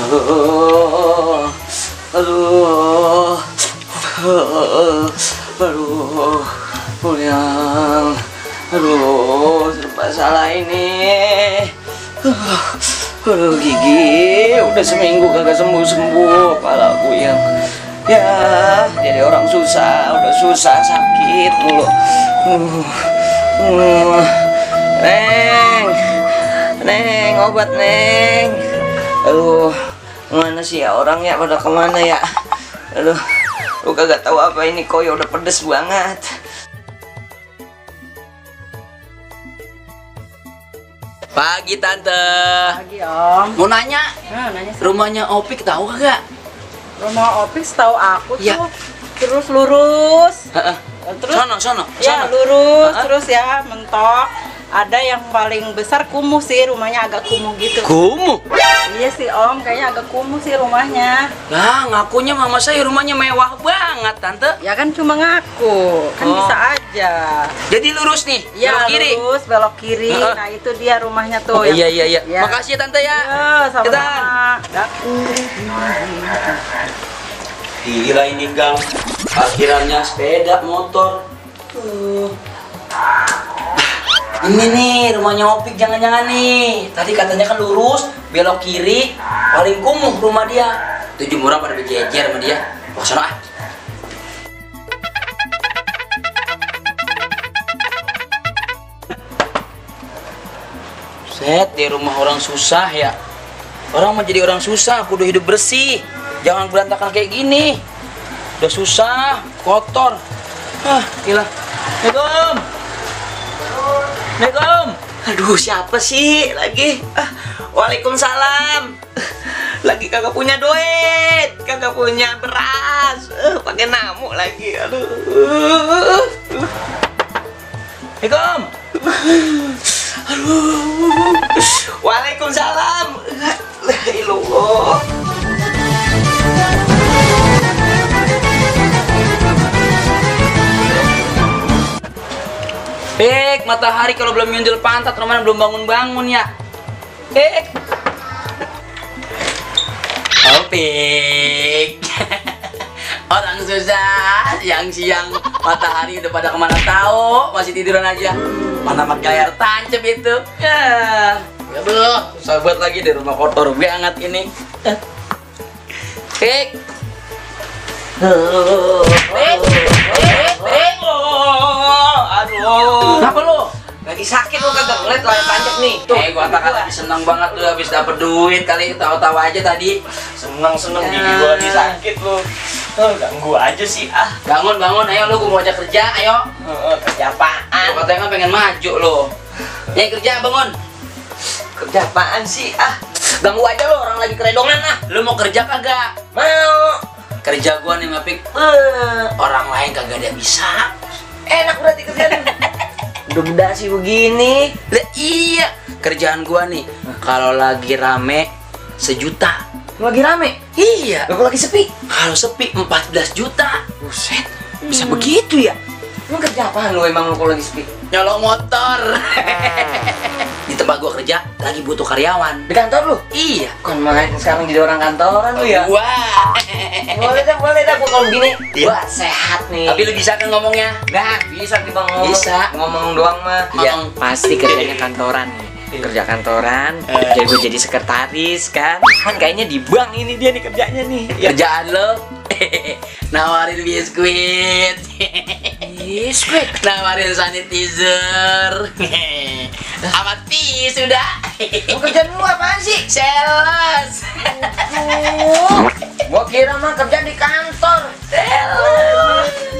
Aduh, aduh, aduh, puyang, aduh, serba salah ini. Aduh, gigi, udah seminggu kagak sembuh-sembuh, kepalaku yang ya jadi orang susah, udah susah sakit mulu. Neng, obat Neng. Aduh, mana sih ya orangnya, pada kemana ya? Aduh, lu kagak tahu apa ini koyo udah pedes banget. Pagi Tante. Pagi Om. Mau nanya, Nanya rumahnya Opik tahu kagak? rumah Opik setahu aku tuh Ya. terus lurus. Terus Sono. ya lurus terus ya mentok. Ada yang paling besar kumuh sih, rumahnya agak kumuh gitu. Kumuh? Iya sih Om, kayaknya agak kumuh sih rumahnya. Lah, ngakunya mama saya rumahnya mewah banget, Tante. Ya kan cuma ngaku, kan Oh. bisa aja. Jadi lurus nih, Iya belok kiri. lurus belok kiri. Nah itu dia rumahnya tuh. Oh, iya. Ya. Makasih ya, Tante ya. Ya, sama-sama. Gila ini Gang, parkirannya sepeda motor. Ini nih rumahnya Opik, jangan-jangan nih. Tadi katanya kan lurus, belok kiri, paling kumuh rumah dia. Tuh jemuran pada berjejer sama dia. Wah, sana ah. Set, di rumah orang susah ya. Orang mau jadi orang susah, kudu hidup bersih. Jangan berantakan kayak gini. Udah susah, kotor. Gila. Assalamualaikum. Assalamualaikum. Aduh, siapa sih lagi? Waalaikumsalam. Lagi kagak punya duit, kagak punya beras. Pakai namu lagi. Aduh. Assalamualaikum. Aduh. Waalaikumsalam. La ilallah. Pik, matahari kalau belum nyundul pantat, Roman belum bangun-bangun ya. Pik. Oh, Pik. Orang susah, siang-siang matahari udah pada kemana tahu, masih tiduran aja. Mana mak layar tancap itu. Ya. Aduh, sahabat lagi di rumah kotor banget ini. Pik. Aduh. Kenapa lu? Lagi sakit lu kagak ngeliat layar tancap nih. Gua tak lagi seneng banget lu habis dapet duit kali, tawa-tawa aja tadi. Seneng gigi gua lagi sakit lu. Ganggu aja sih ah. Bangun, ayo lu, gua mau ajak kerja, ayo. Kerja apaan? Lu katanya kan pengen maju lu. Nih kerja, bangun. Kerja apaan sih ah? Ganggu aja lu, orang lagi keredongan ah. Lu mau kerja kagak? Mau. Kerja gua nih Mapik. Orang lain kagak ada bisa. Enak berarti kerjaan. Udah sih begini. Lah iya, kerjaan gua nih kalau lagi rame 1 juta. Lagi rame. Iya. Kalau lagi sepi. Kalau sepi 14 juta. Buset. Bisa begitu ya? Lu kerja apaan lu emang lu kalau lagi sepi? Nyolong motor. Di tempat gua kerja lagi butuh karyawan. Di kantor lu? Iya. Kan main sekarang jadi orang kantoran lu ya? Wah. Boleh dah gua kalau begini. Iya. Gua sehat nih. Tapi lu bisa kan ngomongnya? Nggak bisa nih bang ngomong. Bisa. Ngomong doang mah. Iya. Pasti kerjanya kantoran nih. Kerja kantoran, jadi gue jadi sekretaris kan. Kan kayaknya di bank ini dia nih kerjanya nih. Kerjaan lo nawarin biskuit. Biskuit. Nawarin sanitizer. Amat sudah. Kerjaan lu apaan sih? Sales. Gua kira mah kerja di kantor.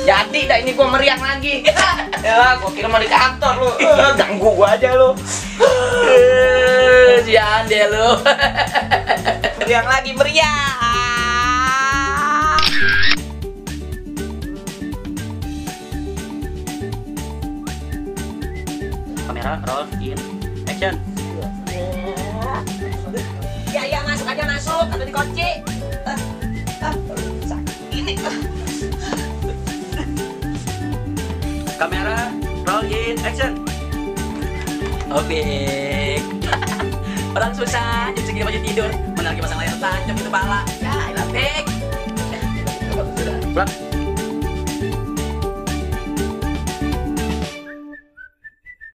Jadi dah ini gua meriang lagi. Ya, gua kira mah di kantor lu. Ganggu gua aja lu. Jangan deh lu. Meriang lagi meriang. Kamera roll in action. Ya masuk aja masuk, atau dikunci. Ini. Kamera roll in action. Obek. Orang susah jam segini masih tidur. Mana lagi pasang layar tancap itu pala. Ya, elah pik. Pulang.